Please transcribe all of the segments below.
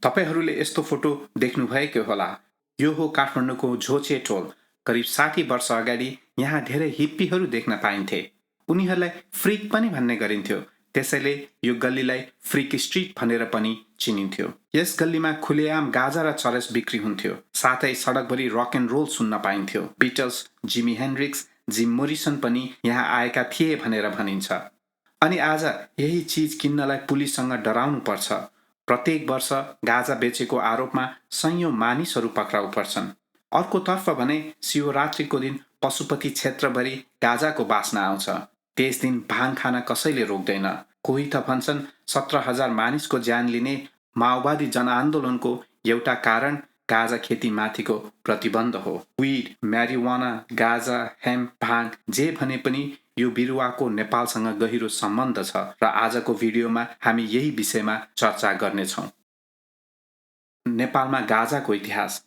तपाईहरूले यस्तो फोटो देख्नुभएकै होला। यो हो काठमाडौँको झोचे टोल। करिब 60 वर्ष अगाडि यहाँ धेरै हिप्पीहरू देख्न पाइन्थे। उनीहरूलाई फ्रिक पनि भन्ने गरिन्थ्यो। त्यसैले यो गल्लीलाई फ्रिक स्ट्रिट भनेर पनि चिनिन्थ्यो। यस गल्लीमा खुलेआम गाजा र चरस बिक्री हुन्थ्यो। साथै सडकभरि रक एन्ड रोल सुन्न पाइन्थ्यो। बिटल्स, जिमी हेन्ड्रिक्स, जिम मोरिसन पनि यहाँ आएका थिए भनेर भनिन्छ। अनि आज यही चीज किन्नलाई पुलिससँग डराउनु पर्छ। प्रत्येक वर्ष गाजा बेचेको आरोपमा सयौं मानिसहरू पक्राउ पर्छन्। अर्कोतर्फ भने शिवरात्रिको दिन पशुपति क्षेत्रभरि गाजाको बास्ना आउँछ। त्यस दिन भाङ खान कसैले रोक्दैन। कोही त भन्छन् 17,000 मानिसको ज्यान लिने माओवादी जनआन्दोलनको एउटा कारण गाजा खेती माथिको प्रतिबन्ध हो। विड, म्यारिवाना, गाजा, हेम्प, भाङ जे भने पनि यो बिरुवाको नेपालसँग गहिरो सम्बन्ध छ र आजको भिडियोमा हामी यही विषयमा चर्चा गर्नेछौँ। नेपालमा गाजाको इतिहास।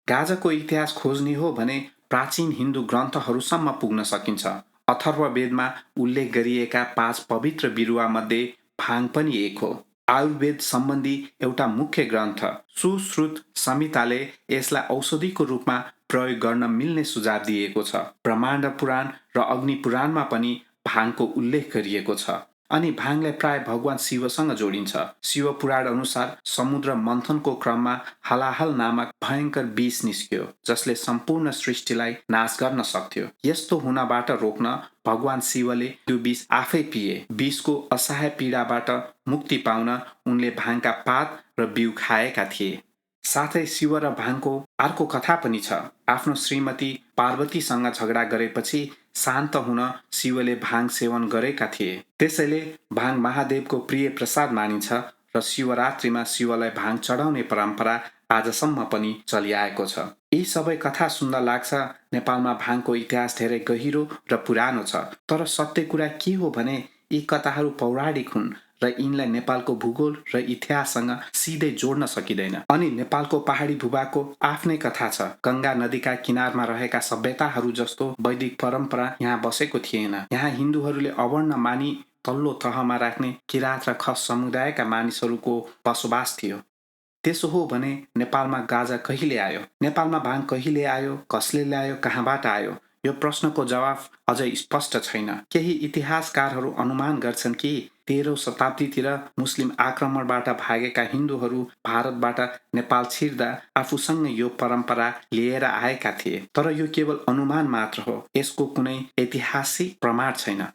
गाजाको इतिहास खोज्ने हो भने प्राचीन हिन्दू ग्रन्थहरूसम्म पुग्न सकिन्छ। अथर्ववेदमा उल्लेख गरिएका 5 पवित्र बिरुवामध्ये भाङ पनि एक हो। आयुर्वेद सम्बन्धी एउटा मुख्य ग्रन्थ सुश्रुत संहिताले यसलाई औषधिको रूपमा प्रयोग गर्न मिल्ने सुझाव दिएको छ। ब्रह्माण्ड पुराण र अग्नि पुराणमा पनि भाङको उल्लेख गरिएको छ। अनि भाङलाई प्राय भगवान शिवसँग जोडिन्छ। शिव पुराण अनुसार समुद्र मन्थनको क्रममा हलाहल नामक भयंकर विष निस्क्यो, जसले सम्पूर्ण सृष्टिलाई नाश गर्न सक्थ्यो। यस्तो हुनबाट रोक्न भगवान शिवले त्यो विष आफै पिए। विषको असहाय पीडाबाट मुक्ति पाउन उनले भाङका पात र बिउ खाएका थिए। साथै शिव र भाङको अर्को कथा पनि छ। आफ्नो श्रीमती पार्वतीसँग झगडा गरेपछि शान्त हुन शिवले भाङ सेवन गरेका थिए। त्यसैले भाङ महादेवको प्रिय प्रसाद मानिन्छ र शिवरात्रिमा शिवलाई भाङ चढाउने परम्परा आजसम्म पनि चलिआएको छ। यी सबै कथा सुन्दा लाग्छ नेपालमा भाङको इतिहास धेरै गहिरो र पुरानो छ। तर सत्य कुरा के हो भने यी कथाहरू पौराणिक हुन् र यिनलाई नेपालको भूगोल र इतिहाससँग सिधै जोड्न सकिँदैन। अनि नेपालको पहाडी भूभागको आफ्नै कथा छ। गंगा नदीका किनारमा रहेका सभ्यताहरू जस्तो वैदिक परम्परा यहाँ बसेको थिएन। यहाँ हिन्दूहरूले अवर्ण मानी तल्लो तहमा राख्ने किराँत र खस समुदायका मानिसहरूको बसोबास थियो। त्यसो हो भने नेपालमा गाजा कहिले आयो? नेपालमा भाङ कहिले आयो? कसले ल्यायो? कहाँबाट आयो? यो प्रश्नको जवाफ अझै स्पष्ट छैन। केही इतिहासकारहरू अनुमान गर्छन् कि 13औं शताब्दीतिर मुस्लिम आक्रमणबाट भागेका हिन्दूहरू भारतबाट नेपाल छिर्दा आफूसँग यो परम्परा लिएर आएका थिए। तर यो केवल अनुमान मात्र हो। यसको कुनै ऐतिहासिक प्रमाण छैन।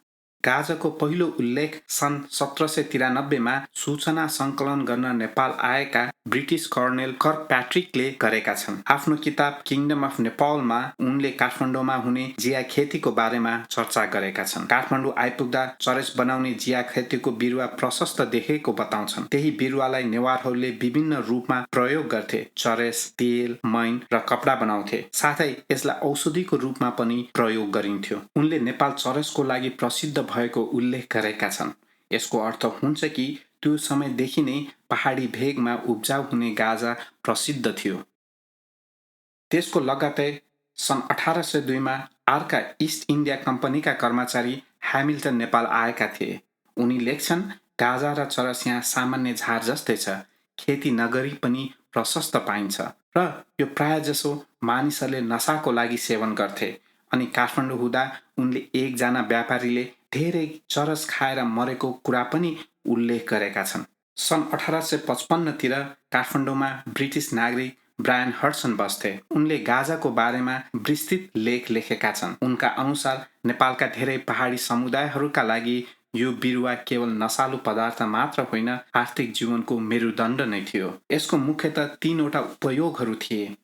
गाजाको पहिलो उल्लेख सन् 1793 मा सूचना सङ्कलन गर्न नेपाल आएका ब्रिटिस कर्नेल कर्कप्याट्रिकले गरेका छन्। आफ्नो किताब किङडम अफ नेपालमा उनले काठमाडौँमा हुने जिया खेतीको बारेमा चर्चा गरेका छन्। काठमाडौँ आइपुग्दा चरस बनाउने जिया खेतीको बिरुवा प्रशस्त देखेको बताउँछन्। त्यही बिरुवालाई नेवारहरूले विभिन्न रूपमा प्रयोग गर्थे। चरस, तेल, मैन र कपडा बनाउँथे। साथै यसलाई औषधिको रूपमा पनि प्रयोग गरिन्थ्यो। उनले नेपाल चरसको लागि प्रसिद्ध भएको उल्लेख गरेका छन्। यसको अर्थ हुन्छ कि त्यो समयदेखि नै पहाडी भेगमा उब्जाउ हुने गाजा प्रसिद्ध थियो। त्यसको लगत्तै सन् 1802 मा अर्का इस्ट इन्डिया कम्पनीका कर्मचारी ह्यामिल्टन नेपाल आएका थिए। उनी लेख्छन्, गाजा र चरस यहाँ सामान्य झार जस्तै छ। खेती नगरी पनि प्रशस्त पाइन्छ र यो प्रायजसो मानिसहरूले नसाको लागि सेवन गर्थे। अनि काठमाडौँ हुँदा उनले एकजना व्यापारीले धेरै चरस खाएर मरेको कुरा पनि उल्लेख गरेका छन्। सन् 1855 तिर काठमाडौँमा ब्रिटिस नागरिक ब्रायन हडसन बस्थे। उनले गाजाको बारेमा विस्तृत लेख लेखेका छन्। उनका अनुसार नेपालका धेरै पहाडी समुदायहरूका लागि यो बिरुवा केवल नसालु पदार्थ मात्र होइन, आर्थिक जीवनको मेरुदण्ड नै थियो। यसको मुख्यतः 3 वटा उपयोगहरू थिए।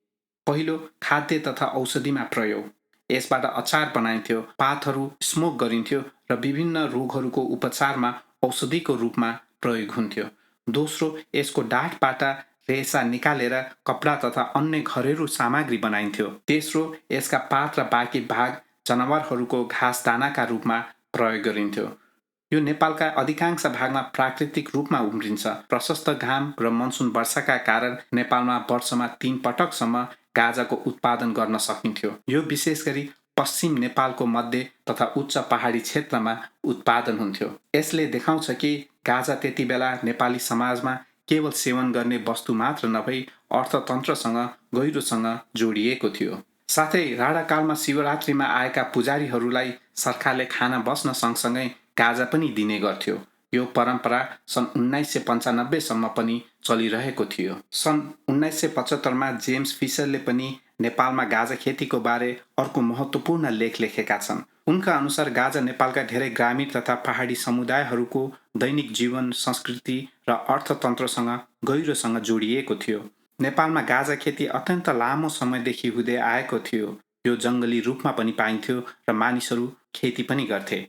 पहिलो, खाद्य तथा औषधिमा प्रयोग। यसबाट अचार बनाइन्थ्यो, पातहरू स्मोक गरिन्थ्यो र विभिन्न रोगहरूको उपचारमा औषधिको रूपमा प्रयोग हुन्थ्यो। दोस्रो, यसको डाँठबाट रेसा निकालेर कपडा तथा अन्य घरेलु सामग्री बनाइन्थ्यो। तेस्रो, यसका पात र बाँकी भाग जनावरहरूको घाँस दानाका रूपमा प्रयोग गरिन्थ्यो। यो नेपालका अधिकांश भागमा प्राकृतिक रूपमा उम्रिन्छ। प्रशस्त घाम र मनसुन वर्षाका कारण नेपालमा वर्षमा 3 पटकसम्म गाजाको उत्पादन गर्न सकिन्थ्यो। यो विशेष गरी पश्चिम नेपालको मध्य तथा उच्च पहाडी क्षेत्रमा उत्पादन हुन्थ्यो। यसले देखाउँछ कि गाजा त्यति बेला नेपाली समाजमा केवल सेवन गर्ने वस्तु मात्र नभई अर्थतन्त्रसँग गहिरोसँग जोडिएको थियो। साथै राणाकालमा शिवरात्रिमा आएका पुजारीहरूलाई सरकारले खाना बस्न सँगसँगै गाजा पनि दिने गर्थ्यो। यो परम्परा सन् 1995सम्म पनि चलिरहेको थियो। सन् 1975मा जेम्स फिसरले पनि नेपालमा गाजा खेतीको बारे अर्को महत्त्वपूर्ण लेख लेखेका छन्। उनका अनुसार गाजा नेपालका धेरै ग्रामीण तथा पहाडी समुदायहरूको दैनिक जीवन, संस्कृति र अर्थतन्त्रसँग गहिरोसँग जोडिएको थियो। नेपालमा गाजा खेती अत्यन्त लामो समयदेखि हुँदै आएको थियो। यो जङ्गली रूपमा पनि पाइन्थ्यो र मानिसहरू खेती पनि गर्थे।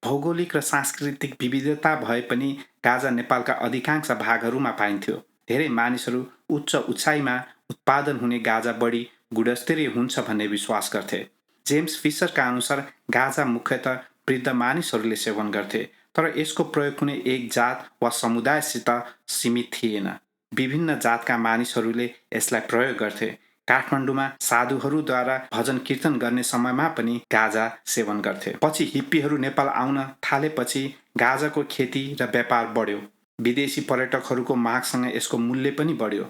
भौगोलिक र सांस्कृतिक विविधता भए पनि गाजा नेपालका अधिकांश भागहरूमा पाइन्थ्यो। धेरै मानिसहरू उच्च उचाइमा उत्पादन हुने गाजा बढी गुणस्तरीय हुन्छ भन्ने विश्वास गर्थे। जेम्स फिसरका अनुसार गाजा मुख्यतः वृद्ध मानिसहरूले सेवन गर्थे, तर यसको प्रयोग कुनै एक जात वा समुदायसित सीमित थिएन। विभिन्न जातका मानिसहरूले यसलाई प्रयोग गर्थे। काठमाडौँमा साधुहरूद्वारा भजन कीर्तन गर्ने समयमा पनि गाजा सेवन गर्थे। पछि हिप्पीहरू नेपाल आउन थालेपछि गाजाको खेती र व्यापार बढ्यो। विदेशी पर्यटकहरूको मागसँग यसको मूल्य पनि बढ्यो।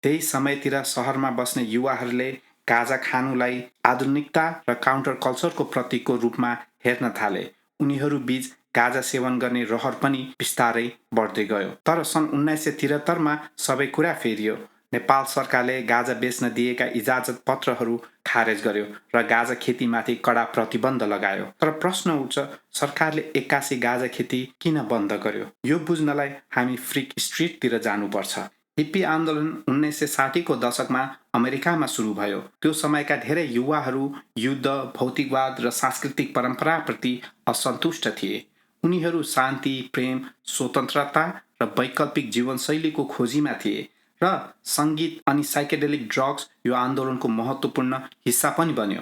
त्यही समयतिर सहरमा बस्ने युवाहरूले गाजा खानुलाई आधुनिकता र काउन्टर कल्चरको प्रतीकको रूपमा हेर्न थाले। उनीहरू बीच गाजा सेवन गर्ने रहर पनि बिस्तारै बढ्दै गयो। तर सन् 1973मा सबै कुरा फेरियो। नेपाल सरकारले गाजा बेच्न दिएका इजाजत पत्रहरू खारेज गर्यो र गाजा खेतीमाथि कडा प्रतिबन्ध लगायो। तर प्रश्न उठ्छ, सरकारले एक्कासी गाजा खेती किन बन्द गर्यो? यो बुझ्नलाई हामी फ्रिक स्ट्रिटतिर जानुपर्छ। हिप्पी आन्दोलन 1960को दशकमा अमेरिकामा सुरु भयो। त्यो समयका धेरै युवाहरू युद्ध, भौतिकवाद र सांस्कृतिक परम्पराप्रति असन्तुष्ट थिए। उनीहरू शान्ति, प्रेम, स्वतन्त्रता र वैकल्पिक जीवनशैलीको खोजीमा थिए र सङ्गीत अनि साइकेडेलिक ड्रग्स यो आन्दोलनको महत्त्वपूर्ण हिस्सा पनि बन्यो।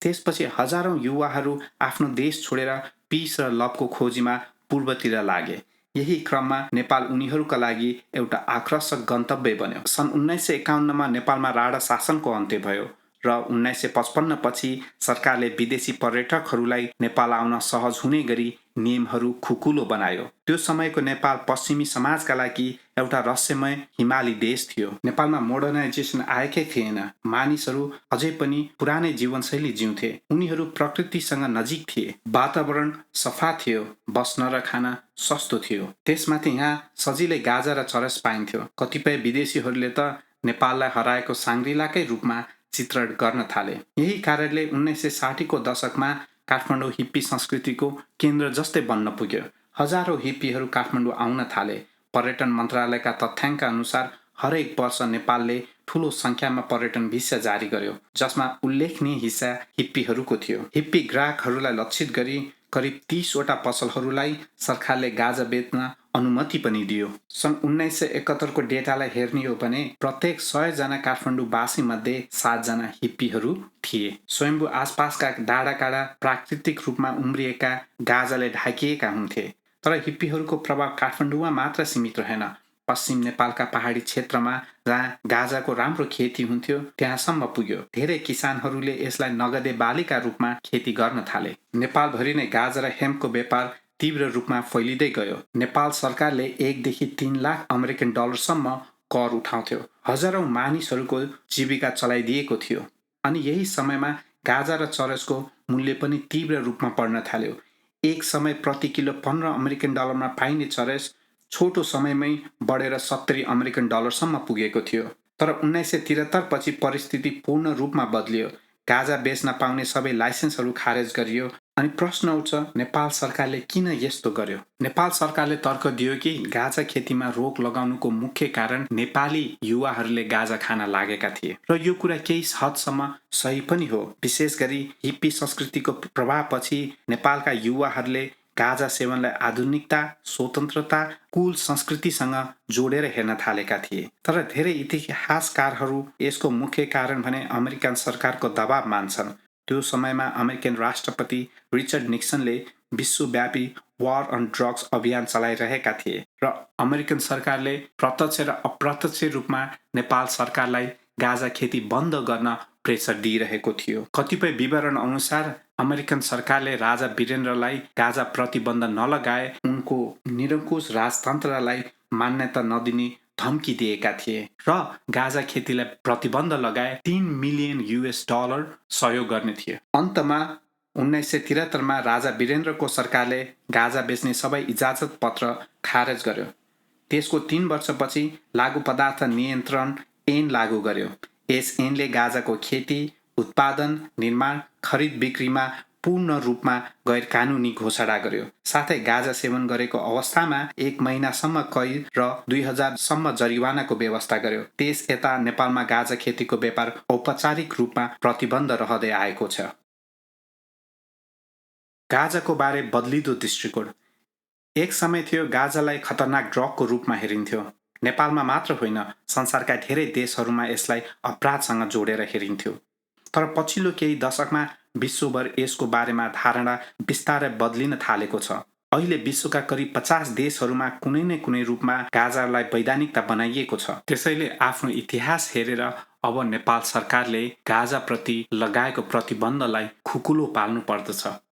त्यसपछि हजारौं युवाहरू आफ्नो देश छोडेर पिस र लभको खोजीमा पूर्वतिर लागे। यही क्रममा नेपाल उनीहरूका लागि एउटा आकर्षक गन्तव्य बन्यो। सन् 1951मा नेपालमा राणा शासनको अन्त्य भयो र 1955 पछि सरकारले विदेशी पर्यटकहरूलाई नेपाल आउन सहज हुने गरी नियमहरू खुकुलो बनायो। त्यो समयको नेपाल पश्चिमी समाजका लागि एउटा रहस्यमय हिमाली देश थियो। नेपालमा मोडर्नाइजेसन आएकै थिएन। मानिसहरू अझै पनि पुरानै जीवनशैली जिउँथे। उनीहरू प्रकृतिसँग नजिक थिए। वातावरण सफा थियो। बस्न र खान सस्तो थियो। त्यसमाथि यहाँ सजिलै गाजा र चरस पाइन्थ्यो। कतिपय विदेशीहरूले त नेपाललाई हराएको साङ्ग्रिलाकै रूपमा चित्रण गर्न थाले। यही कारणले 1960को दशकमा काठमाडौँ हिप्पी संस्कृतिको केन्द्र जस्तै बन्न पुग्यो। हजारौं हिप्पीहरू काठमाडौँ आउन थाले। पर्यटन मन्त्रालयका तथ्याङ्क अनुसार हरेक वर्ष नेपालले ठूलो संख्यामा पर्यटन भिसा जारी गर्यो, जसमा उल्लेखनीय हिस्सा हिप्पीहरूको थियो। हिप्पी ग्राहकहरूलाई लक्षित गरी करिब 30वटा पसलहरूलाई सरकारले गाजा बेच्न अनुमति पनि दियो। सन् 1971को डेटालाई हेर्ने हो भने प्रत्येक 100 जना काठमाडौँवासी मध्ये 7 जना हिप्पीहरू थिए। स्वयम्भू आसपासका डाँडाकाँडा प्राकृतिक रूपमा उम्रिएका गाजाले ढाकिएका हुन्थे। तर हिप्पीहरूको प्रभाव काठमाडौँमा मात्र सीमित रहेन। पश्चिम नेपालका पहाडी क्षेत्रमा जहाँ गाजाको राम्रो खेती हुन्थ्यो त्यहाँसम्म पुग्यो। धेरै किसानहरूले यसलाई नगदे बालीका रूपमा खेती गर्न थाले। नेपालभरि नै गाजा र हेम्पको व्यापार तीव्र रूपमा फैलिँदै गयो। नेपाल सरकारले 1 देखि 3 लाख अमेरिकन डलरसम्म कर उठाउँथ्यो। हजारौं मानिसहरूको जीविका चलाइदिएको थियो। अनि यही समयमा गाजा र चरसको मूल्य पनि तीव्र रूपमा बढ्न थाल्यो। एक समय प्रति किलो 15 अमेरिकन डलरमा पाइने चरस छोटो समयमै बढेर 70 अमेरिकन डलरसम्म पुगेको थियो। तर 1973 पछि परिस्थिति पूर्ण रूपमा बदलियो। गाजा बेच्न पाउने सबै लाइसेन्सहरू खारेज गरियो। अनि प्रश्न उठ्छ, नेपाल सरकारले किन यस्तो गर्यो? नेपाल सरकारले तर्क दियो कि गाजा खेतीमा रोक लगाउनुको मुख्य कारण नेपाली युवाहरूले गाजा खान लागेका थिए र यो कुरा केही हदसम्म सही पनि हो। विशेष गरी हिप्पी संस्कृतिको प्रभावपछि नेपालका युवाहरूले गाजा सेवनलाई आधुनिकता, स्वतन्त्रता, कुल संस्कृतिसँग जोडेर हेर्न थालेका थिए। तर धेरै इतिहासकारहरू यसको मुख्य कारण भने अमेरिकन सरकारको दबाव मान्छन्। त्यो समयमा अमेरिकन राष्ट्रपति रिचर्ड निक्सनले विश्वव्यापी वार अन ड्रग्स अभियान चलाइरहेका थिए र अमेरिकन सरकारले प्रत्यक्ष र अप्रत्यक्ष रूपमा नेपाल सरकारलाई गाजा खेती बन्द गर्न प्रेसर दिइरहेको थियो। कतिपय विवरण अनुसार अमेरिकन सरकारले राजा वीरेन्द्रलाई गाजा प्रतिबन्ध नलगाए उनको निरङ्कुश राजतन्त्रलाई मान्यता नदिने धम्की दिएका थिए र गाजा खेतीलाई प्रतिबन्ध लगाए $3 मिलियन सहयोग गर्ने थियो। अन्तमा 1973मा राजा वीरेन्द्रको सरकारले गाजा बेच्ने सबै इजाजत पत्र खारेज गर्यो। त्यसको 3 वर्षपछि लागु पदार्थ नियन्त्रण ऐन लागू गर्यो। यस ऐनले गाजाको खेती, उत्पादन, निर्माण, खरिद बिक्रीमा पूर्ण रूपमा गैर कानुनी घोषणा गर्यो। साथै गाजा सेवन गरेको अवस्थामा 1 महिनासम्म कैद र 2000 सम्म जरिवानाको व्यवस्था गर्यो। त्यस यता नेपालमा गाजा खेतीको व्यापार औपचारिक रूपमा प्रतिबन्ध रहँदै आएको छ। गाजाको बारे बदलिदो दृष्टिकोण। एक समय थियो गाजालाई खतरनाक ड्रगको रूपमा हेरिन्थ्यो। नेपालमा मात्र होइन, संसारका धेरै देशहरूमा यसलाई अपराधसँग जोडेर हेरिन्थ्यो। तर पछिल्लो केही दशकमा विश्वभर यसको बारेमा धारणा बिस्तारै बदलिन थालेको छ। अहिले विश्वका करिब 50 देशहरूमा कुनै न कुनै रूपमा गाजालाई वैधानिकता बनाइएको छ। त्यसैले आफ्नो इतिहास हेरेर अब नेपाल सरकारले गाजाप्रति लगाएको प्रतिबन्धलाई खुकुलो पाल्नु पर्दछ।